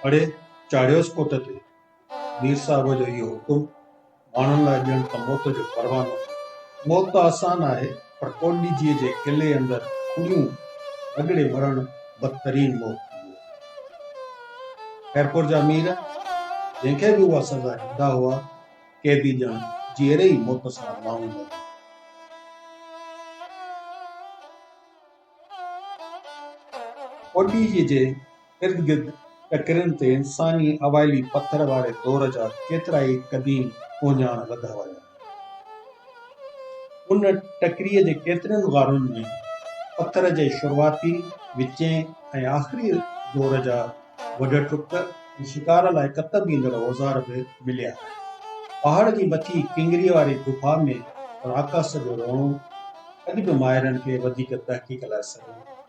اڙي چاڙهيوس ڪوٽ تي. مير صاحب جو اهو حڪم ماڻهن لاء ڄڻ ته موت جو پروانو هو. موت ته آسان آهي، پر ڪوٽڏيجيء جي قلعي اندر کڙيون رڳڙي مرڻ بدترين موت ٿيندو آهي. خيرپور جا مير جنهن کي به اها سزا ڏيندا هئا، قيدي ڄڻ جيئري ئي موت سان لائون لڳا. ڪوٽڏيجيء جي اردگرد ٽڪرين تي انساني اوائلي پٿر واري دور جا ڪيترائي قديم اهڃاڻ لڌا ويا آهن. ان ٽڪريء جي ڪيترين غارن ۾ پٿر جي شروعاتي، وچين ۽ آخري دور جا وڍ ٽڪ ۽ شڪار لاء ڪتب ايندڙ اوزار به مليا آهن. پهاڙ جي مٿي ڪنگريء واري گفا ۾ راڪاس جو روڻو اڄ به ماهرن کي وڌيڪ تحقيق لاء سڏيو وڃي ٿو.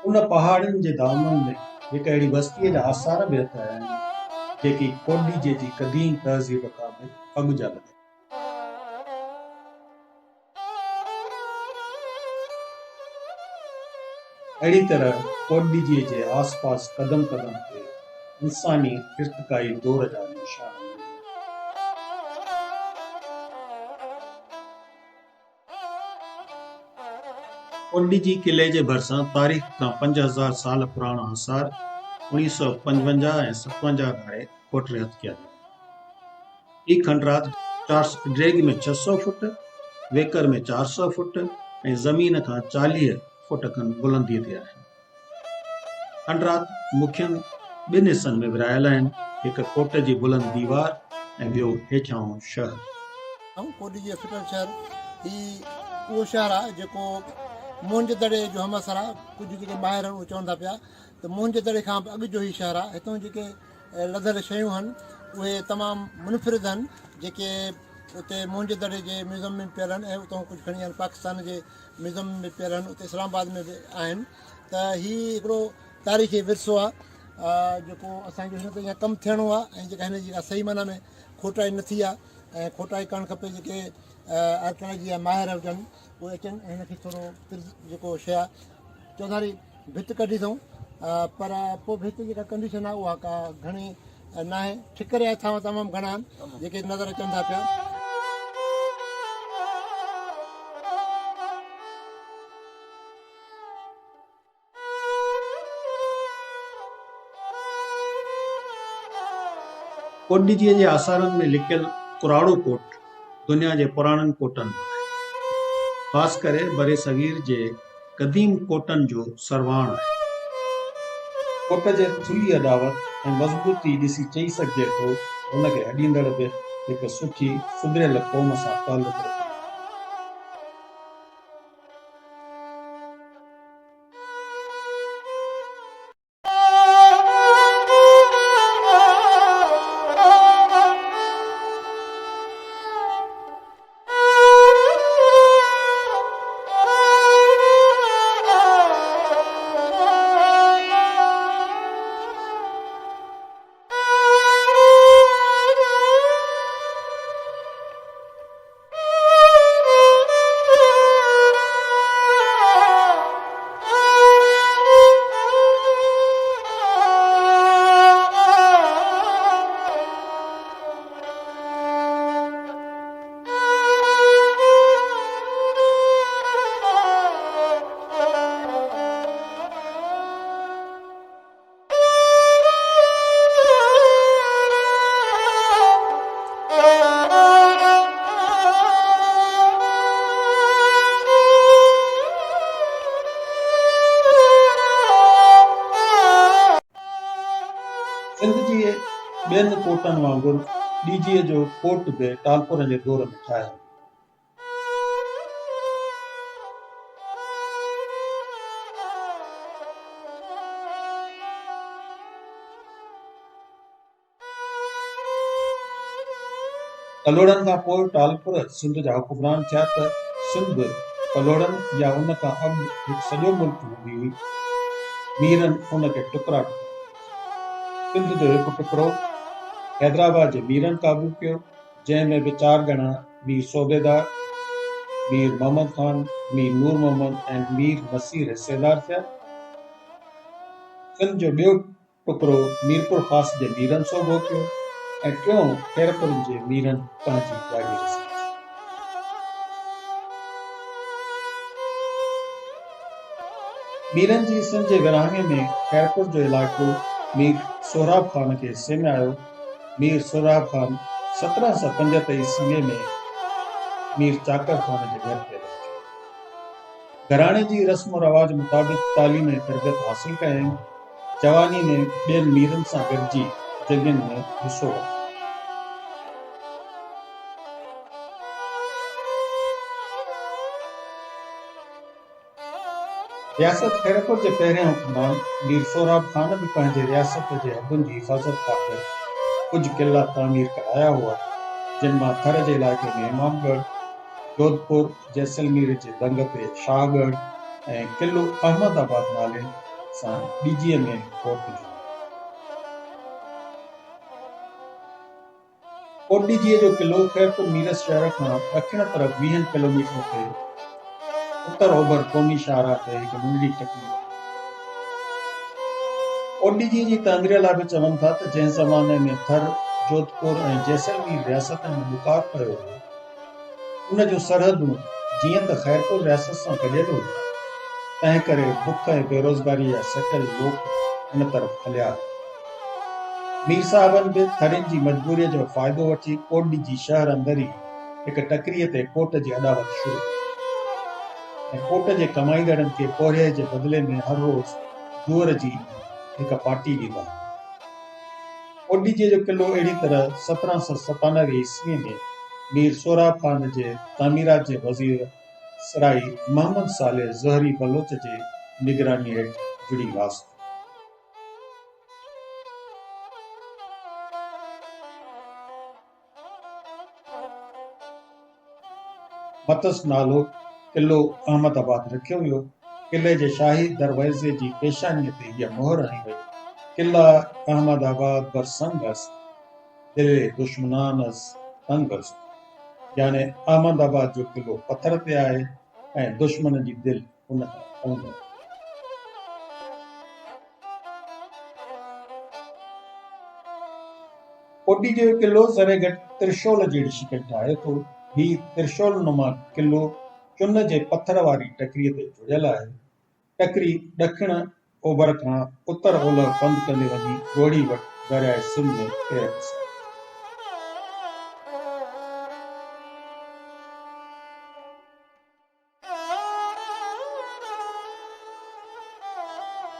ان پهاڙين جي دامن ۾ هڪ اهڙي وستيء جا آثار به هٿ آيا آهن، جيڪي ڪوٽڏيجي جي قديم تهذيب کان به اڳ جا لڳن ٿا. اهڙي طرح ڪوٽڏيجي جي آس پاس قدم قدم تي انساني ارتقائي دور جا نشان موجود آهن. ڪوٽڏيجي قلعي جي ڀرسان تاريخ کان 5000 سال پراڻا آثار 1955 ۽ 57 ڌاري کوٽري هٿ ڪيا ويا. هي کنڊرات ڊيگهه ۾ 600 فوٽ، ويڪر ۾ 400 فوٽ ۽ زمين کان 40 فوٽ کن بلنديء تي آهن. کنڊرات مکين ٻن حصن ۾ ورهايل آهن، هڪ ڪوٽ جي بلند ديوار ۽ ٻيو هيٺيائون شهر. ڪوٽ جي ڦٽل شهر، هي اهو شهر آهي جيڪو موهن جي دڙي جو همعصر آهي. ڪجهه جيڪي ماهر آهن اهي چون ٿا پيا ته موهن جي دڙي کان به اڳ جو هي شهر آهي. هتان جيڪي لڌل شيون آهن اهي تمام منفرد آهن جيڪي اتي موهن جي دڙي جي ميوزم ۾ پيل آهن ۽ اتان ڪجهه کڻي آيا پاڪستان جي ميوزم ۾ پيل آهن اتي اسلام آباد ۾ به آهن ته هي هڪڙو تاريخي ورثو آهي جيڪو اسانجو هن تي اڃا ڪم ٿيڻو آهي ۽ جيڪا هن جي صحيح معنيٰ ۾ کوٽائي نه ٿي آهي ۽ کوٽائي ڪرڻ کپي جيڪي آرڪيالاجي جا ماهر هجن اهي اچن ۽ هن کي ٿورو جيڪو شيء آهي چوڌاري ڀت ڪڍي اٿئون پر پوء به هتي جيڪا ڪنڊيشن آهي اها ڪا گهڻي ناهي. ٺڪر جا ٿانو تمام گهڻا آهن جيڪي نظر اچن ٿا پيا. ڪوٽڏيجيء جي آثارن ۾ لڪيل ڪراڙو ڪوٽ دنيا جي پراڻن ڪوٽن مان آهي. خاص ڪري برصغير جي قديم ڪوٽن جو سرواڻ آهي. ڪوٽ جي ٿلهي اڏاوت ۽ مضبوطي ڏسي چئي سگهجي ٿو ته ان کي اڏيندڙ به هڪ سٺي سڌريل قوم سان تعلق رکندڙ هو. سنڌ جي ٻين ڪوٽن وانگر ڏيجيء جو ڪوٽ به ٽالپرن جي دور ۾ ٺاهيل هو. ڪلهوڙن کان پوء ٽالپر سنڌ جا حڪمران ٿيا ته سنڌ ڪلهوڙن يا ان کان اڳ هڪ سڄو ملڪ هوندي هئي. ميرن ان کي ٽڪرا ٽڪرا ڪيو. سنڌ جو هڪ ٽڪرو حيدرآباد جي ميرن قابو ڪيو، جنهن ۾ به چار ڄڻا مير صوبيدار، مير محمد خان، مير نور محمد ۽ مير نصير حصيدار ٿيا. سنڌ جو ٻيو ٽڪرو ميرپورخاص جي ميرن سوڀو ڪيو ۽ ٽيون خيرپور جي ميرن پنهنجي جاگير سمجهي. ميرن جي سنڌ جي ورهاڱي ۾ خيرپور جو علائقو مير سهراب خان کي حصي ۾ آيو. مير سهراب خان 1775 عيسويء ۾ مير چاڪر خان جي گهر پيدا ٿيو. گهراڻي جي رسم و رواج مطابق تعليم ۽ تربيت حاصل ڪيائين. جوانيء ۾ ٻين ميرن سان گڏجي جنگين ۾ حصو ورتو. رياست خيرپور جي پهرين حڪمران مير سهراب خان به پنهنجي رياست جي حدن جي حفاظت خاطر ڪجهه قلعا تعمير ڪرايا هئا، جن مان ٿر جي علائقي ۾ امام ڳڙهه، جوڌپور، جيسلمير جي دنگ تي شاهه ڳڙهه ۽ قلعو احمد آباد نالي سان ڏيجيء ۾ ڪوٽ جوڙيو. ڪوٽڏيجيء جو قلعو خيرپور ميرس شهر کان ڏکڻ طرف ويهن ڪلوميٽرن تي اتر اوڀر قومي شاهراهه تي هڪ ننڍڙي ٽڪري تي آهي. ڪوٽڏيجيء جي تعمير لاء به چون ٿا ته جنهن زماني ۾ ٿر، جوڌپور ۽ جيسلمير رياستن ۾ ڏڪار پيو هو، ان جون سرحدون جيئن ته خيرپور رياست سان گڏيل هيون، تنهن ڪري بک ۽ بيروزگاريء جا سٽيل لوڪ ان طرف هليا آيا. مير صاحبن به ٿرين جي مجبوريء جو فائدو وٺي ڪوٽڏيجي شهر اندر ئي هڪ ٽڪريء تي ڪوٽ جي اڏاوت شروع ڪئي ۽ ڪوٽ جي ڪمائيندڙن کي پورهيي جي بدلي ۾ هر روز جوئر جي هڪ پاٽي ڏيندا هئا. ڪوٽڏيجي جو قلعو اهڙي طرح 1797 عيسويء ۾ مير سهراب خان جي تعميرات جي وزير سرائي محمد صالح زهري بلوچ جي نگرانيء هيٺ جڙي راس ٿيو. مٿس نالو قلعو احمد آباد رکيو ويو. قلعي جي شاهي دروازي جي پيشانيء تي هيء مهر هنئي وئي، قلعه احمد آباد بر سنگ است، دل دشمنان از تنگ است. يعني احمد آباد جو قلعو پٿر تي آهي ۽ دشمن جي دل ان کان تنگ آهي. ڪوٽي جو قلعو ذري گهٽ ترشول جهڙي شڪل ٺاهي ٿو. هي ترشول نما قلعو چن جي پٿر واري ٽڪريء تي جڙيل آهي. ٽڪري ڏکڻ اوڀر کان اتر اولهه پنڌ ڪندي وڃي روهڙي وٽ درياء سنڌ ۾ پير پساري ٿي.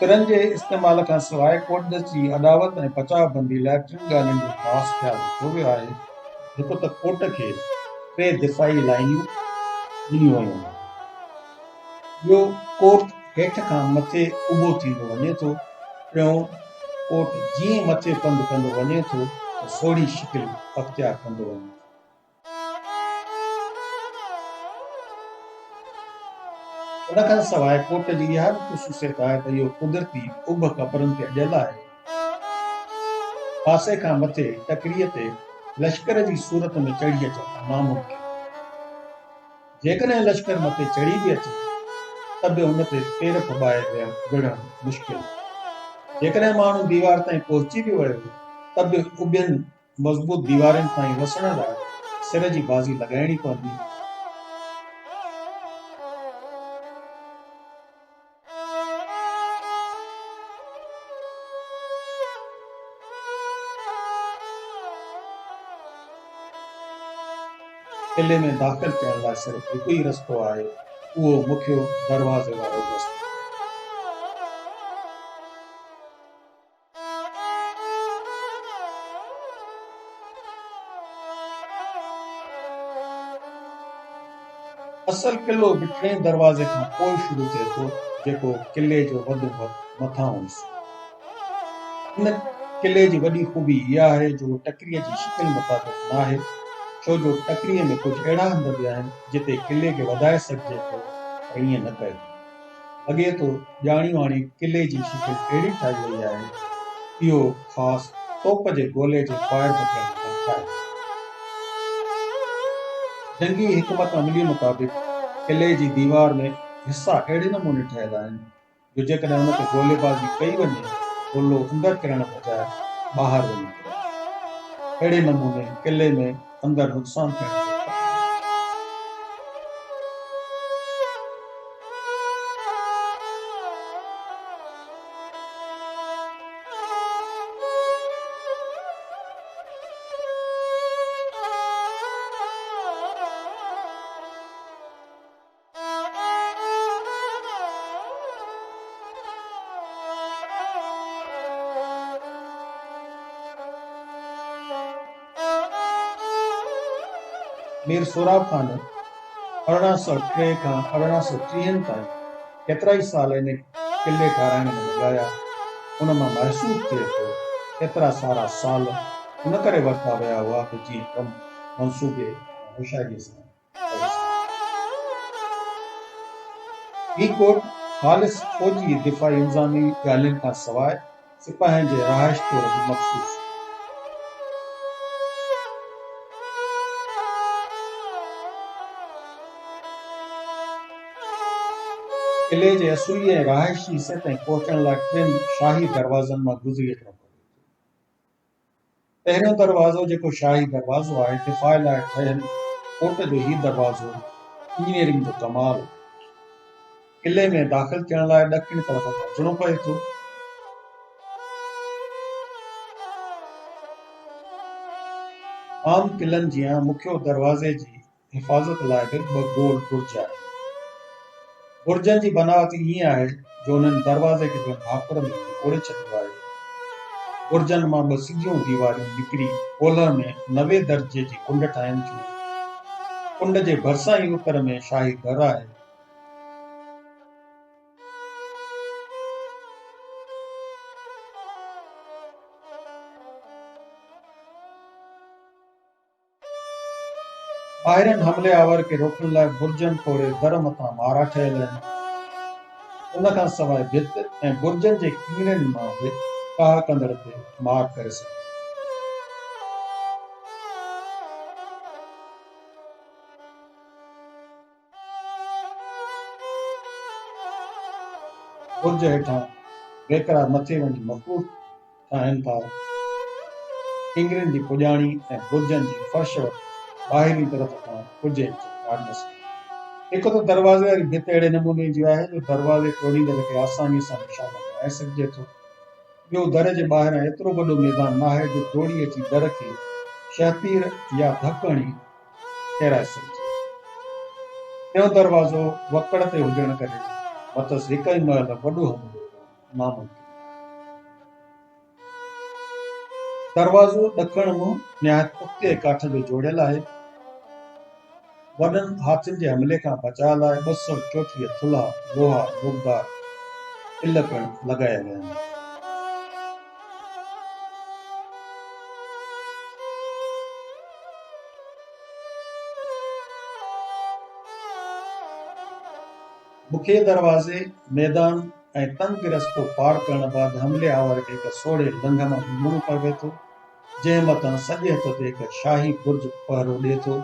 ترن جي استعمال کان سواء ڪوٽ جي اڏاوت ۽ بچاء بندي لاء ٽن ڳالهين جو خاص خيال رکيو ويو آهي. هڪ ته ڪوٽ کي ٽي دفاعي لائينون ڏنيون ويون آهن. ٻيو ڪوٽ هيٺ کان مٿي اڀو ٿيندو وڃي ٿو. ٽيون ڪوٽ جيئن مٿي پنڌ ڪندو وڃي ٿو ته سوڙهي شڪل اختيار ڪندو وڃي ٿو. ان کان سواء ڪوٽ جي اها به خصوصيت آهي ته اهو قدرتي اڀ قبرن تي اڏيل آهي. پاسي کان مٿي ٽڪريء تي لشڪر جي صورت ۾ چڙهي اچڻ ناممڪن آهي. جيڪڏهن لشڪر مٿي چڙهي به اچي ته به ان تي پير ڦٻائي وڙهڻ مشڪل آهي. جيڪڏهن ماڻهو ديوار تائين پهچي به ويو ته به اڀين مضبوط ديوارن تائين رسڻ لاء سر جي بازي لڳائڻي پوندي. قلعي ۾ داخل ٿيڻ لاء صرف هڪ ئي رستو آهي، اهو مکيو دروازي وارو رستو. اصل قلعو به ٽئين دروازي کان پوء شروع ٿئي ٿو، جيڪو قلعي جو وڌ ۾ وڌ مٿانهون حصو آهي. ان قلعي جي وڏي خوبي اها آهي جو اهو ٽڪريء جي شڪل مطابق ناهي، ڇو جو ٽڪريء ۾ ڪجهه اهڙا هنڌ به آهن، جتي قلعي کي وڌائي سگهجي ٿو، پر ائين نه ڪيو ويو. لڳي ٿو ڄاڻي واڻي قلعي جي شڪل اهڙي ٺاهي وئي آهي، اهو خاص توپ جي گولي جي فائر بچڻ کان ٺاهيو ويو. جنگي حڪمت عملي مطابق قلعي جي ديوار ۾ حصا اهڙي نموني ٺهيل آهن، جو جيڪڏهن ان تي گوليبازي ڪئي وڃي ته گولو اندر ڪرڻ بجاء ٻاهر وڃي ڪرندو. اهڙي نموني قلعي ۾ اندر نقصان ٿيڻ جو خطرو هو. مير سهراب خان 1803 کان 1830 تائين ڪيترائي سال ان قلعي ٺهرائڻ ۾ لڳايا. ان مان محسوس ٿئي ٿو ايترا سارا سال ان ڪري ورتا ويا هئا ته جيئن ڪم منصوبي ۽ هوشياريء سان ڪري سگهجي. هي ڪوٽ خالص فوجي دفاعي انتظامي ڳالهين کان سواء سپاهين جي رهائش طور به مخصوص هو. قلعي جي اصلي ۽ رهائشي حصي تائين پهچڻ لاء ٽن شاهي دروازن مان گذري اچڻو پوي ٿو. پهريون دروازو جيڪو شاهي دروازو آهي، دفاع لاء ٺهيل ڪوٽ جو هي دروازو انجنيئرنگ جو ڪمال آهي. قلعي ۾ داخل ٿيڻ لاء ڏکڻ طرف کان اچڻو پئي ٿو. عام قلعن جيان مکيو دروازي جي حفاظت لاء به ٻه گول برج آهن. برجن جي بناوت ائين آهي جو انهن دروازي کي ڄڻ ڀاڪر ۾ وڪوڙي ڇڏيو آهي. برجن مان ٻه سڌيون ديواريون نڪري اولهه ۾ 90 درجي جي ڪنڊ ٺاهين ٿيون. ڪنڊ جي ڀرسان ئي اتر ۾ شاهي در آهي. ٻاهرين حملي آور کي روڪڻ لاء برجن توڙي در مٿان مارا ٺهيل آهن. ان کان سواء ڀت ۽ برجن جي ڪينرين مان به ڪاهه ڪندڙ تي مار ڪري سگهجي ٿي. برج هيٺان ويڪرا مٿي وڃي مخروط ٺاهين ٿا. ڪنگرين جي پڄاڻي ۽ برجن جي فرش وٽ ٻاهرين طرف کان ڪجهه انچ ڪارنس آهي. هڪ ته دروازي واري ڀت اهڙي نموني جي آهي جو دروازي ٽوڙيندڙ کي آسانيء سان نشانو بڻائي سگهجي ٿو. ٻيو در جي ٻاهران ايترو وڏو ميدان ناهي جو ڊوڙي اچي در کي شهتير يا ڌڪ هڻي ڪيرائي سگهجي. ٽيون دروازو وڪڙ تي هجڻ ڪري مٿس هڪ ئي مهل وڏو حملو ڪرڻ ناممڪن آهي. دروازو ڏکڻ منهن نهايت پختي ۽ ڪاٺ جو جوڙيل آهي. وڏن هاٿين جي حملي کان بچاء لاء 234 ٿلها لوها نوڪدار ڪل پڻ لڳايا ويا آهن. مکيه دروازي، ميدان ۽ تنگ رستو پار ڪرڻ بعد حملي آور کي هڪ سوڙهي لنگهه مان گذرڻو پوي ٿو، جنهن مٿان سڄي هٿ تي هڪ شاهي برج پهرو ڏئي ٿو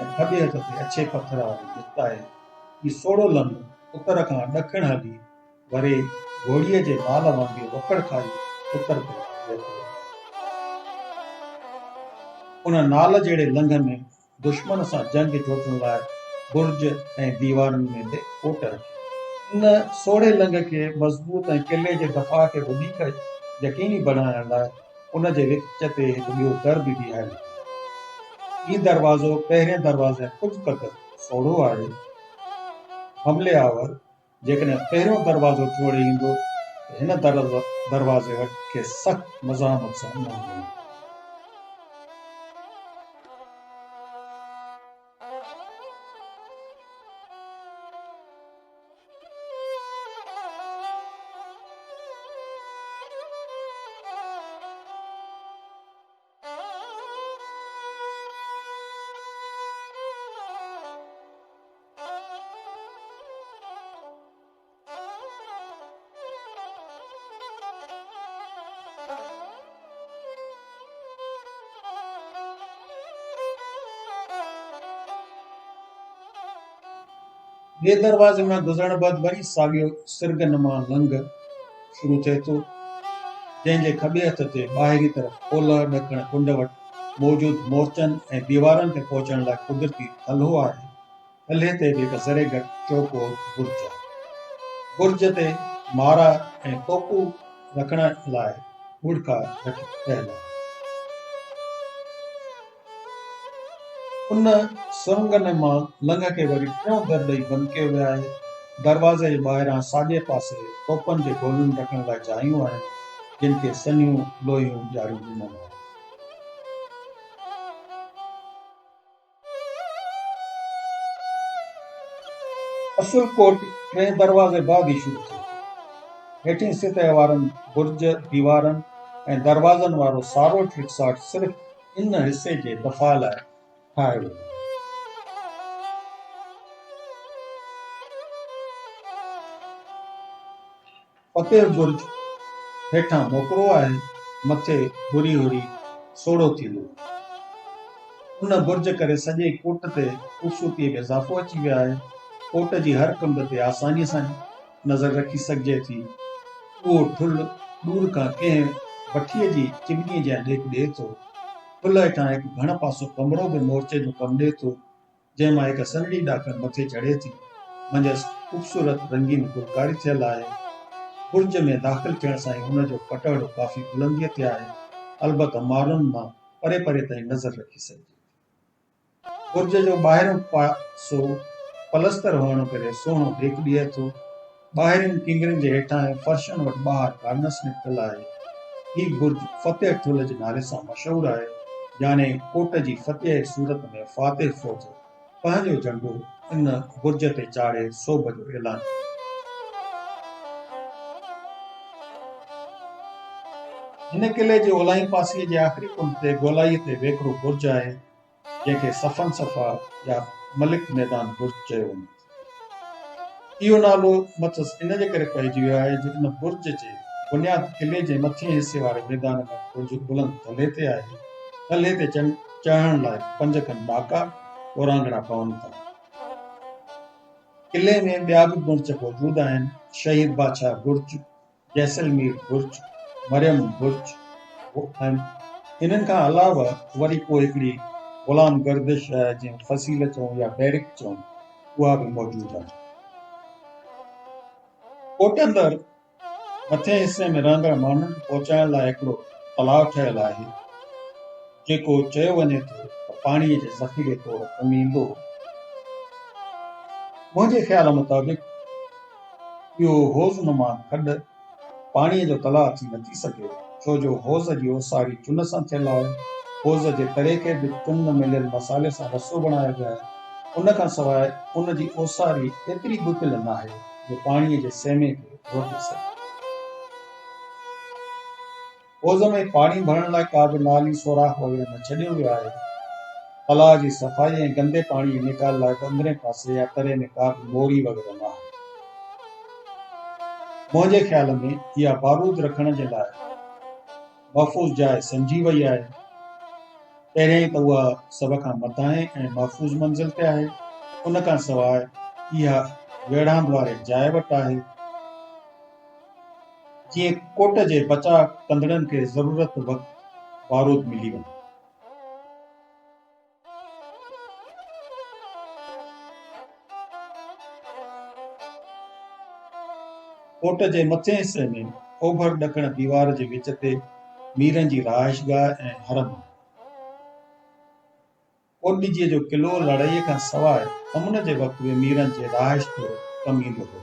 ۽ کٻي هٿ تي اڇي پٿر واري ڀت آهي. هي سوڙهو لنگهه اتر کان ڏکڻ هلي وري گهوڙيء جي نال وانگي وڪڙ کائي اتر طرف وهي ٿو. ان نال جهڙي لنگهه ۾ دشمن سان جنگ جوٽڻ لاء برج ۽ ديوارن ۾ به ڪوٽ رکيا. ان سوڙهي لنگهه کي مضبوط ۽ قلعي جي دفاع کي وڌيڪ يقيني بڻائڻ لاء ان جي وچ تي هڪ ٻيو در به بيهاريو ويو. هي دروازو پهرين دروازي کان ڪجهه قدر سوڙهو آهي. حملي آور جيڪڏهن پهريون دروازو ٽوڙي ايندو ته هن دروازي وٽ کيس سخت مزاحمت سان منهن ڏيڻو پوندو. ٻئي دروازي مان گذرڻ بعد وري ساڳيو سرڳ نما لنگهه شروع ٿئي ٿو، جنهن جي کٻي هٿ تي ٻاهرين طرف اولهه ڏکڻ ڪنڊ وٽ موجود مورچن ۽ ديوارن تي پهچڻ لاء قدرتي ٿلهو آهي. ٿلهي تي به هڪ ذري گهٽ چوڪور برج آهي. برج تي مارا ۽ توپون رکڻ لاء ٻڙڪا رکيل آهن. ان سرنگ نما لنگهه کي وري ٽيون در ڏئي بند ڪيو ويو آهي. دروازي جي ٻاهران ساڄي پاسي توپن جي گولين رکڻ لاء جايون آهن، جن کي سنهيون لوهيون ڄاريون ڏنل آهن. اصل ڪوٽ ٽئين دروازي بعد ئي شروع ٿئي ٿو. هيٺين سطح وارن برج، ديوارن ۽ دروازن وارو سارو ٽڪساٽ صرف ان حصي جي دفاع لاء ٺاهيو ويو آهي. فتح برج هيٺان موڪرو آهي، مٿي هوري هوري سوڙهو ٿيندو وڃي. ان برج ڪري سڄي ڪوٽ تي خوبصورتيء ۾ اضافو اچي ويو آهي. ڪوٽ جي هر ڪنڊ تي آسانيء سان نظر رکي سگهجي ٿي. اهو ٺلهه ڏور کان ڪنهن بٺيء جي چمنيء جيان ڏيک ڏئي ٿو. ٺلهه هيٺان هڪ گهڻ پاسو ڪمرو به مورچي جو ڪم ڏئي ٿو، جنهن مان هڪ سنهڙي ڏاڪڻ مٿي چڙهي ٿي. منجهس خوبصورت رنگين گلڪاري ٿيل آهي. برج ۾ داخل ٿيڻ سان ئي ان جو پٽهڙو ڪافي بلنديء تي آهي. البته مارن مان پري پري تائين نظر رکي سگهجي ٿي. برج جو ٻاهريون پاسو پلستر هئڻ ڪري سهڻو ڏيک ڏئي ٿو. ٻاهرين ڪنگرين جي هيٺان ۽ فرشن وٽ ٻاهر ڪارنس نڪتل آهي. هي برج فتح ٺلهه جي نالي سان مشهور آهي، يعني ڪوٽ جي فتح جي صورت ۾ فاتح فوج پنهنجو جهنڊو ان برج تي چاڙهي سوڀ جو اعلان ڪندي. هن قلعي جي اولاهين پاسي جي آخري ڪنڊ تي گولائيء تي ويڪرو برج آهي، جنهن کي صفن صفا يا ملڪ ميدان برج چيو وڃي ٿو. اهو نالو مٿس ان جي ڪري پئجي ويو آهي جو ان برج جي بنياد قلعي جي مٿئين حصي واري ميدان ۾ ڪجهه بلند ٿلهي تي آهي. ٿلهي تي چڙهڻ لاء پنج کن ڏاڪا اورانگهڙا پون ٿا. قلعي ۾ ٻيا به برج موجود آهن، شهيد بادشاهه برج، جيسلمير برج، مريم برج ۽ انهن کان علاوه وري ڪو هڪڙي غلام گردش جنهن فصيل چئون يا بيرڪ چئون اها به موجود آهي. ڪوٽ اندر مٿئين حصي ۾ رهندڙ ماڻهن کي پهچائڻ لاء هڪڙو تلاء ٺهيل آهي، جيڪو چيو وڃي ٿو ته پاڻيء جي ذخيري طور ڪم ايندو هو. منهنجي خيال مطابق اهو حوض نما کڏ پاڻيء جو تلاء ٿي نٿي سگهي، ڇو جو حوض جي اوساري چن سان ٿيل آهي. حوض جي تري کي به چن مليل مصالحي سان رسو بڻايو ويو آهي. ان کان سواء ان جي اوساري ايتري ڳتيل ناهي جو پاڻيء جي سيمي کي روڪي سگهي. حوض ۾ پاڻي ڀرڻ لاء ڪا به نالي، سوراخ وغيره نه ڇڏيو ويو آهي. تلاء جي صفائي ۽ گندي پاڻي جي نيڪال لاء به اندرين پاسي يا تري ۾ ڪا به موري وغيره نه آهي. منهنجي خيال ۾ اها بارود رکڻ جي لاء محفوظ جاء سمجهي وئي آهي. پهريائين ته اها سڀ کان مٿانهين ۽ محفوظ منزل تي آهي. ان کان سواء اها ويڙهاند واري جاء وٽ آهي. جيئن ڪوٽ جي بچاء ڪندڙن کي ضرورت وقت بارود ملي وڃي. ڪوٽ جي مٿئين حصي ۾ اوڀر ڏکڻ ديوار جي وچ تي ميرن جي رهائشگاهه ۽ حرم آهي. ڪوٽڏيجيء جو قلعو لڙائيء کان سواء امن جي وقت به ميرن جي رهائش طور ڪم ايندو هو.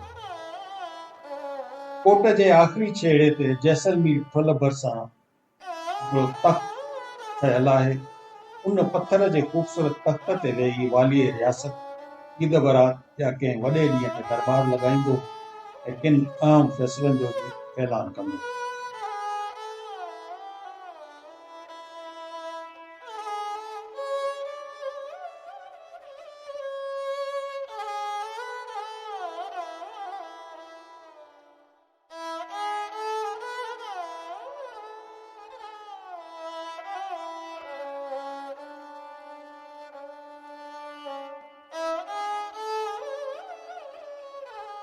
ڪوٽ جي آخري ڇيڙي تي جيسلمير ٺلهه ڀرسان هڪڙو تخت ٺهيل آهي. ان پٿر جي خوبصورت تخت تي ويهي واليء رياست عيد برات يا ڪنهن وڏي ڏينهن تي درٻار لڳائيندو هو ۽ ڪن اهم فيصلن جو به اعلان ڪندو هو.